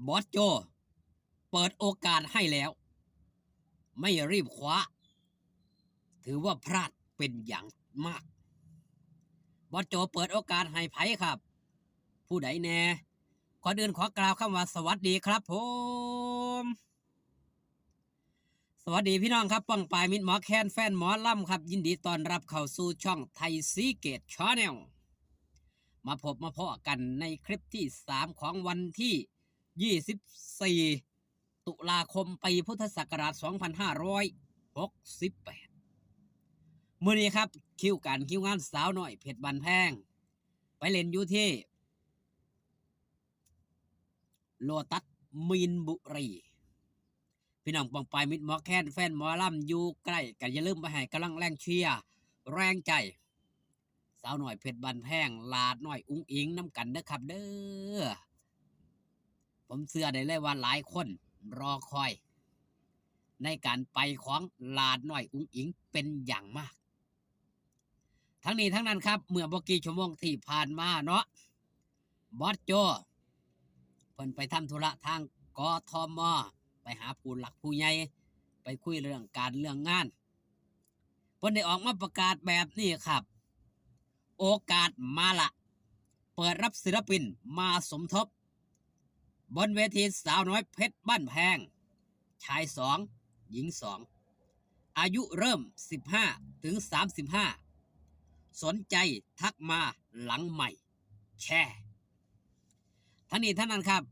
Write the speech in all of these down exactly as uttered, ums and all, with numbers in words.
บอสโจเปิดโอกาสให้แล้ว ไม่รีบคว้า ถือว่าพลาดเป็นอย่างมาก บอสโจเปิดโอกาสให้ไผครับ ผู้ใดแน่ ก่อนอื่นขอกล่าวคำว่าสวัสดีครับผม สวัสดีพี่น้องครับ ป้องปายมิตรหมอแคนแฟนหมอลำครับ ยินดีต้อนรับเข้าสู่ช่องไทยซีเกตชาแนล มาพบมาพ้อกันในคลิปที่สามของวันที่ยี่สิบสี่ ตุลาคม ปีพุทธศักราช สองพันห้าร้อยหกสิบแปด มื้อนี้ครับ คิวการคิวงานสาวน้อยเพชรบ้านแพง ไปเล่นอยู่ที่โลตัสมีนบุรี พี่น้องป้องปายมิตรหมอแคนแฟนหมอลำอยู่ใกล้กัน อย่าลืมไปให้กำลังแรงเชียร์แรงใจ สาวน้อยเพชรบ้านแพง หลาน้อยอุ๋งอิ๋งนำกันเด้อครับเด้อ ผมเชื่อได้เลยว่าหลายคนรอคอย ในการไปของหลาน้อยอุ๋งอิ๋งเป็นอย่างมาก ทั้งนี้ทั้งนั้นครับ เมื่อบ่กี่ชั่วโมงที่ผ่านมาเนาะ บอสโจ เพิ่นไปทำธุระทาง กทม ไปหาผู้หลักผู้ใหญ่ ไปคุยเรื่องการเรื่องงาน เพิ่นได้ออกมาประกาศแบบนี้ครับ โอกาสมาละ เปิดรับศิลปินมาสมทบ บนเวทีสาวน้อยเพชรบ้านแพง ชายสอง หญิงสอง อายุเริ่ม สิบห้า ถึง สามสิบห้า สนใจทักมาหลังไมค์แชร์ ทั้งนี้ทั้งนั้นครับ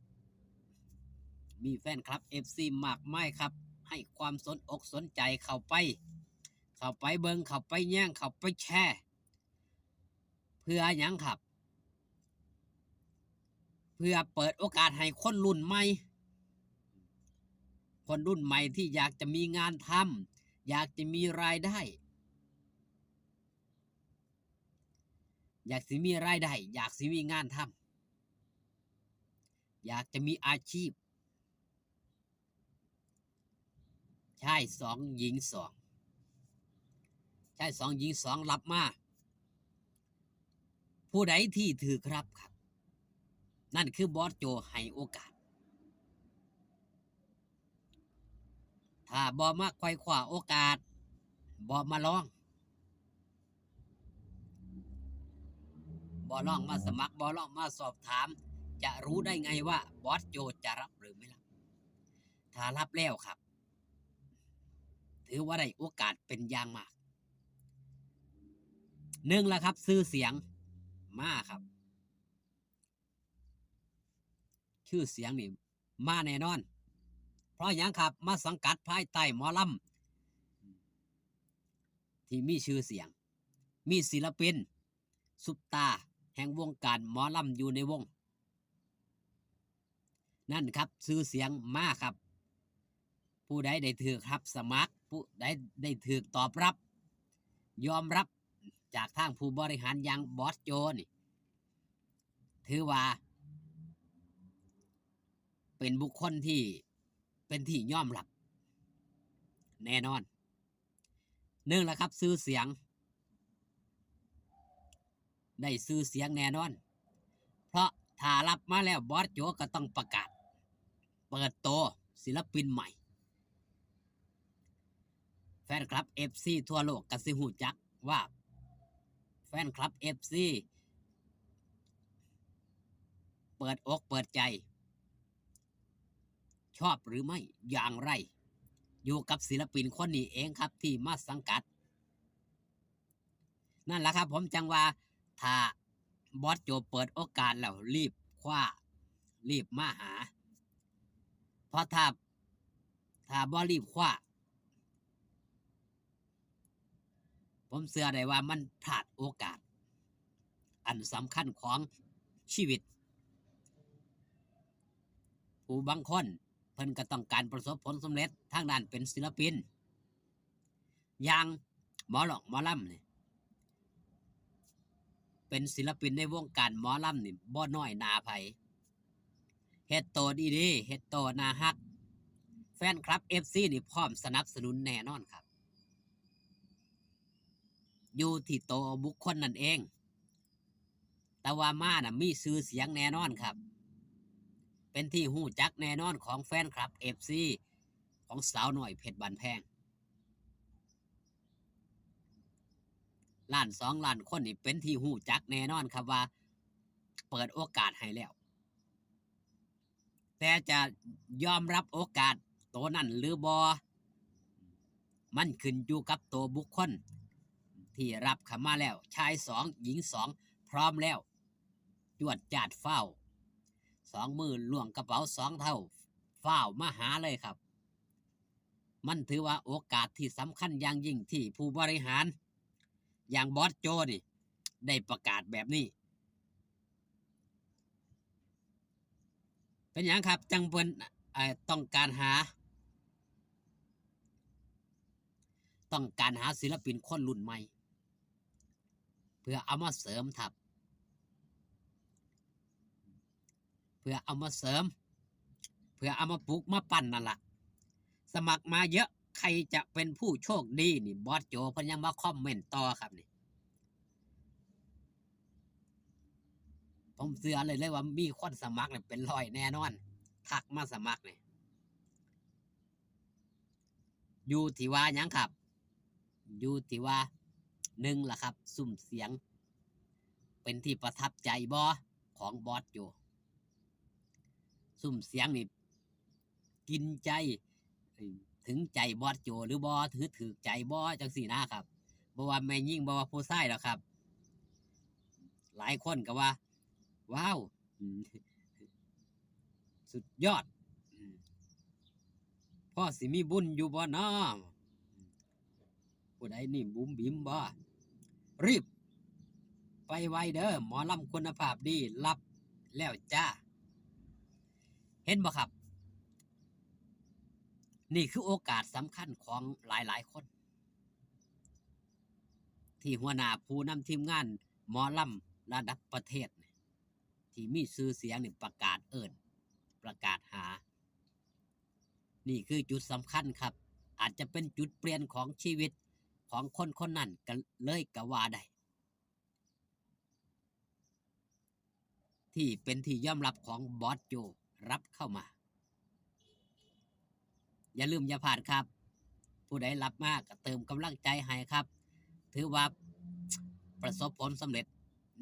มีแฟนคลับ เอฟซี มากมายครับ ให้ความสนอกสนใจเข้าไป เข้าไปเบิ่ง เข้าไปแย่ง เข้าไปแชร์ เพื่อหยังครับ เพื่อเปิดโอกาสให้คนรุ่นใหม่ คนรุ่นใหม่ที่อยากจะมีงานทำ อยากจะมีรายได้ อยากสิมีรายได้ อยากสิมีงานทำ อยากจะมีอาชีพ ชายสอง หญิงสอง ชายสอง หญิงสอง รับมา ผู้ใดที่ถืกรับครับ นั่นคือบอสโจให้โอกาส ถ้าบ่มาไขว่คว้าโอกาส บ่มาลอง บ่ลองมาสมัคร บ่ลองมาสอบถาม จะรู้ได้ไงว่าบอสโจจะรับหรือไม่รับ ถ้ารับแล้วครับ ถือว่าได้โอกาสเป็นอย่างมาก หนึ่งละครับ ชื่อเสียงมาครับ ชื่อเสียงนี่มาแน่นอน เพราะหยังครับ มาสังกัดภายใต้หมอลำที่มีชื่อเสียง มีศิลปินซุปตาแห่งวงการหมอลำอยู่ในวง นั่นครับ ชื่อเสียงมาครับ ผู้ใดได้ถืกรับสมัคร ผู้ใดได้ถืกตอบรับ ยอมรับจากทางผู้บริหารอย่างบอสโจนี่ ถือว่า เป็นบุคคลที่เป็นที่ยอมรับ แน่นอน หนึ่งละครับ ชื่อเสียง ได้ชื่อเสียงแน่นอน เพราะถ้ารับมาแล้วบอสโจก็ต้องประกาศ เปิดตัวศิลปินใหม่ แฟนคลับ เอฟซี ทั่วโลกก็สิฮู้จักว่า แฟนคลับ เอฟซี เปิดอกเปิดใจ ชอบหรือไม่อย่างไร อยู่กับศิลปินคนนี้เองครับที่มาสังกัด นั่นแหละครับ ผมจังว่า ถ้าบอสโจเปิดโอกาสแล้วรีบคว้า รีบมาหา เพราะถ้า ถ้าบ่รีบคว้า ผมเชื่อได้ว่ามันพลาดโอกาส อันสำคัญของชีวิต ผู้บางคนเพิ่นก็ต้องการประสบผลสำเร็จทางด้านเป็นศิลปิน อย่างหมอร้องหมอลำนี่ เป็นศิลปินในวงการหมอลำนี่บ่น้อยหน้าไผ เฮ็ดโตดีๆ เฮ็ดโตน่าฮัก แฟนคลับ เอฟซี นี่พร้อมสนับสนุนแน่นอนครับ อยู่ที่โตบุคคลนั่นเอง แต่ว่ามาน่ะมีชื่อเสียงแน่นอนครับ แป เป็นที่ฮู้จักแน่นอนของแฟนคลับ เอฟซี ของสาวน้อยเพชรบ้านแพง ล้านสองล้านคนนี่เป็นที่ฮู้จักแน่นอนครับว่าเปิดโอกาสให้แล้ว แต่จะยอมรับโอกาสตัวนั้นหรือบ่ มันขึ้นอยู่กับตัวบุคคลที่รับเข้ามาแล้ว ชายสองหญิงสองพร้อมแล้ว จวดจาดฟ้าว สองมือล้วงกระเป๋าสองเท่า ฟ้าวมาหาเลยครับ มันถือว่าโอกาสที่สำคัญอย่างยิ่งที่ผู้บริหารอย่างบอสโจนี่ได้ประกาศแบบนี้ เป็นหยังครับ จังเพิ่น เอ่อ ต้องการหา ต้องการหาศิลปินคนรุ่นใหม่ เพื่อเอามาเสริมทัพ เพื่อเอามาเสริม เพื่อเอามาปลุกมาปั้นนั่นล่ะ สมัครมาเยอะ ใครจะเป็นผู้โชคดีนี่ บอสโจเพิ่นยังมาคอมเมนต์ต่อครับนี่ ผมเชื่อเลยเลยว่ามีคนสมัครเนี่ยเป็นร้อยแน่นอน ทักมาสมัครเนี่ย อยู่ที่ว่าหยังครับ อยู่ที่ว่า หนึ่งล่ะครับ ซุ่มเสียง เป็นที่ประทับใจบ่ของบอสโจ ซุ่มเสียงนี่กินใจ เอ้ย ถึงใจบอสโจหรือบ่ ถือถืกใจบ่ จังซี้นะครับ บ่ว่าแม่หญิง บ่ว่าผู้ชายดอกครับ หลายคนก็ว่า ว้าว อืม สุดยอด อืม พ่อสิมีบุญอยู่บ่น้อ ผู้ใดนี่บุ๋มบิ๋มบ่ รีบไปไวเด้อ หมอลำคุณภาพดี รับแล้วจ้า เห็นบ่ครับ นี่คือโอกาสสำคัญของหลายๆคน ที่หัวหน้าผู้นำทีมงานหมอลำระดับประเทศนี่ ที่มีชื่อเสียงนี่ประกาศเอิ้น ประกาศหา นี่คือจุดสำคัญครับ อาจจะเป็นจุดเปลี่ยนของชีวิตของคนคนนั้นก็เลยก็ว่าได้ ที่เป็นที่ยอมรับของบอสโจรับเข้ามา อย่าลืมอย่าพลาดครับ ผู้ใดรับมาก็เติมกำลังใจให้ครับ ถือว่าประสบผลสำเร็จ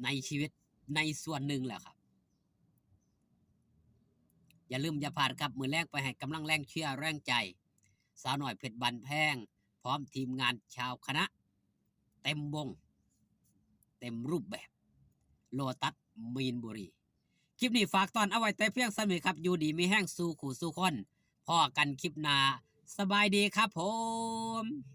ในชีวิตในส่วนหนึ่งแล้วครับ อย่าลืมอย่าพลาดครับ มื้อแลงไปให้กำลังแรงเชียร์แรงใจ สาวน้อยเพชรบ้านแพง พร้อมทีมงานชาวคณะ เต็มวง เต็มรูปแบบ โลตัสมีนบุรี คลิปนี้ฝากตอนเอาไว้แต่เพียงส่ำนี้ครับ อยู่ดีมีแฮงสู่คู่สู่คน พ้อกันคลิปหน้า สบายดีครับผม